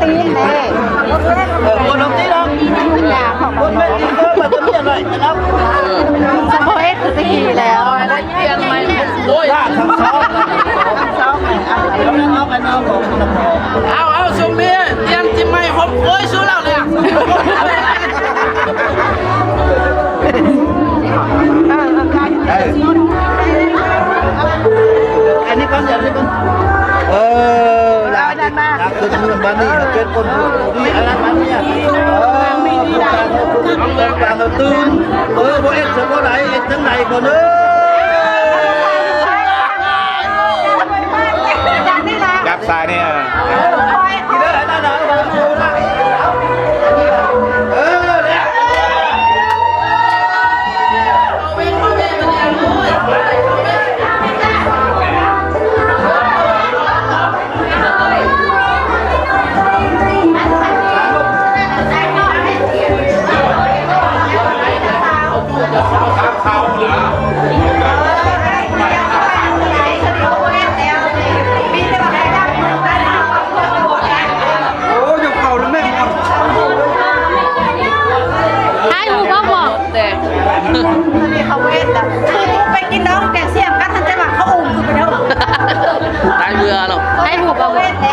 ຕີນເດ້ ເອີ ຄົນລະຕີນເນາະ ຄົນແມ່ນຕີນເດີ ມັນຈະມີອະໄລນະ ສະໂພເອັດຄືຕີແລ້ວ ລາກທັງສອງ ທັງສອງ ເອົາ ເອົາ ເອົາ ເອົາ ສົມເພຍ ຕຽມຈິ້ມໄມ້ ໂອ້ຍ ສູ້ລາວແລ້ວ ເອີ ເອີ ອັນນີ້ກ່ອນ ອັນນີ້ກ່ອນ ເອີ ລາກ ລາກ ຂຶ້ນເຮືອນບ້ານນີ້ ເປັນຄົນຜູ້ດີ ອັນນັ້ນອັນນີ້ ເອີ ຜູ້ການເຮົາ ຜູ້ການເຮົາຕື່ນ ເອີ ບໍ່ເອັດຊະບໍ່ໄດ້ ເຮັດຈັ່ງໃດກ່ອນເດີ ຈັບສາຍນີ້ ເອີ ກິນເດີ ອັນນັ້ນນະ ເອີ ເອີ ແລ້ວ ໂອ້ ຍົກເຂົ້າແລ້ວແມ່ ໃຫ້ຮູ້ບໍ່ ບອກ ແຕ່ ຕອນນີ້ເຂົາເຮັດລະ ຄືໄປກິນດອງແກງສຽງກັນ ທັນແຕ່ວ່າເຂົາອຸ້ມຄືໄປເດີ ຕາຍເບື່ອເນາະ ໃຫ້ຮູ້ບໍ່ ເຮັດແລ້